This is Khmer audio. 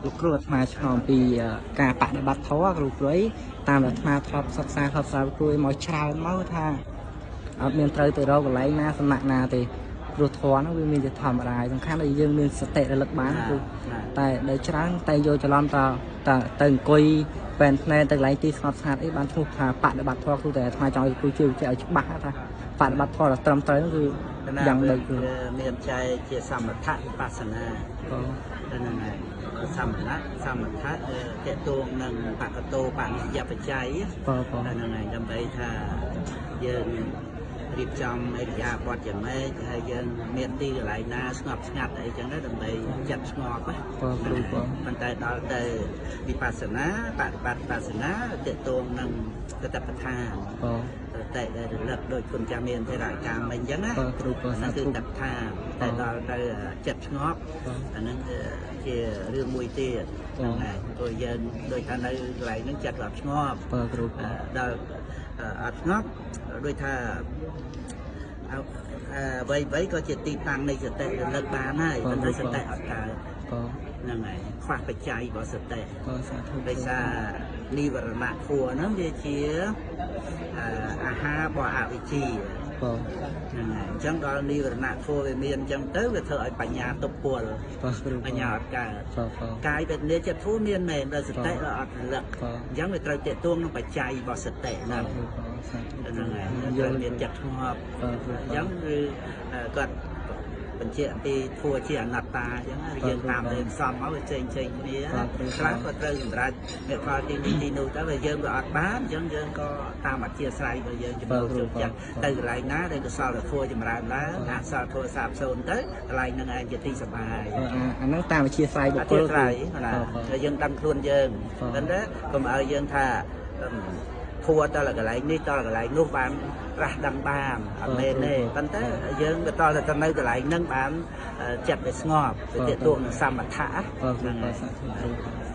លោកគ្រូអាត្មាឆ្ងល់ពីការបដិបត្តិធម៌គ្រូព្រុយតាមអាត្មាធ្លាប់សិក្សាធ្លាប់ស្រាវគ្រូមកច្រើនមកថាអត់មានត្រូវទៅរកកន្លែងណាសំណាក់ណាទេព្រោះធម៌ហ្នឹងវាមានជាធម្មតាសំខាន់ឲ្យយើងមានសតិរលឹកបានគ្រូតែដែលច្រើនតែយកច្រឡំតតទៅអង្គុយបែនភ្នែនទៅកន្លែងទីស្ងប់ស្ងាត់អីបានឈ្មោះថាបដិបត្តិធម៌គ្រូតែអាត្មាចង់ឲ្យគ្រូជួយបញ្ជាក់ឲ្យច្បាស់ថាបដិបត្តិធម៌ដ៏ត្រឹមត្រូវគឺយ៉ាងម៉េចគ្រូ មានចែកជាសមថវិបស្សនាហ្នឹងហើយសមណៈសមថៈតេតួងនឹងបកតោបនិយបច្ច័យហ្នឹងហើយដើម្បីថាយើងរៀបចំអរិយាបថយ៉ាងម៉េចហើយយើងមានទីកន្លែងណាស្ងប់ស្ងាត់អីចឹងដែរដើម្បីចិត្តស្ងប់ណាប៉ុន្តែដល់ទៅវិបស្សនាបប្រតិបត្តិវិបស្សនាតេតួងនឹងសតិប្បដ្ឋានសតិដែលរលឹកដោយគុណចាស់មានធរកម្មអីចឹងណា គ្រូ ហ្នឹងគឺតប្ថាតែដល់ទៅចិត្តស្ងប់អាហ្នឹងជារឿងមួយទៀតហ្នឹងហើយព្រោះយើងដូចថានៅកន្លែងហ្នឹងចិត្តអត់ស្ងប់ គ្រូ ដល់អត់ស្ងប់ដូចថាអ្វីអ្វីក៏ជាទីតាំងនៃសតិរលឹកបានហើយប៉ុន្តែសតិអត់កើតហ្នឹងហើយខ្វះបច្ច័យរបស់សតិដោយសារនិវរណៈធัวហ្នឹងវាជាអាហាររបស់អវិជ្ជាហ្នឹងហើយអញ្ចឹងដល់និវរណៈធัวវាមានអញ្ចឹងទៅវាធ្វើឲ្យបញ្ញាទប់ពលបញ្ញាអត់កើតកាយវេទនាចិត្តធัวមានមែនដល់សតិដល់អត់រលឹកអញ្ចឹងវាត្រូវតេតួងនឹងបច្ច័យរបស់សតិហ្នឹងហ្នឹងហើយត្រូវមានចិត្តស្ងប់អញ្ចឹងគឺគាត់បញ្ជាក់ពីធัวជាអនត្តាអញ្ចឹងយើងតាមរឿងសំមកវាផ្សេងផ្សេងគ្នាខ្លះក៏ត្រូវសម្រាប់មេផលទីនេះទីនោះទៅវាយើងក៏អត់បានអញ្ចឹងយើងក៏តាមអធិស្ឋានរបស់យើងចំណូលចូលចិត្តទៅកន្លែងណាដែលកុសលធម៌ចម្រើនឡើងអកុសលធម៌សាបសូន្យទៅកន្លែងហ្នឹងឯងជាទីសប្បាយ អាហ្នឹងតាមអធិស្ឋានបុគ្គល ណាហើយយើងដឹងខ្លួនយើងប៉ុន្តែកុំឲ្យយើងថាធัวតលកន្លែងនេះតលកន្លែងនោះបានត្រាស់ដឹងបានអត់មែនទេប៉ុន្តែយើងក៏តតែនៅកន្លែងហ្នឹងបានចិត្តវាស្ងប់វាទាក់ទងនឹងសមថៈ ហ្នឹងហើយ។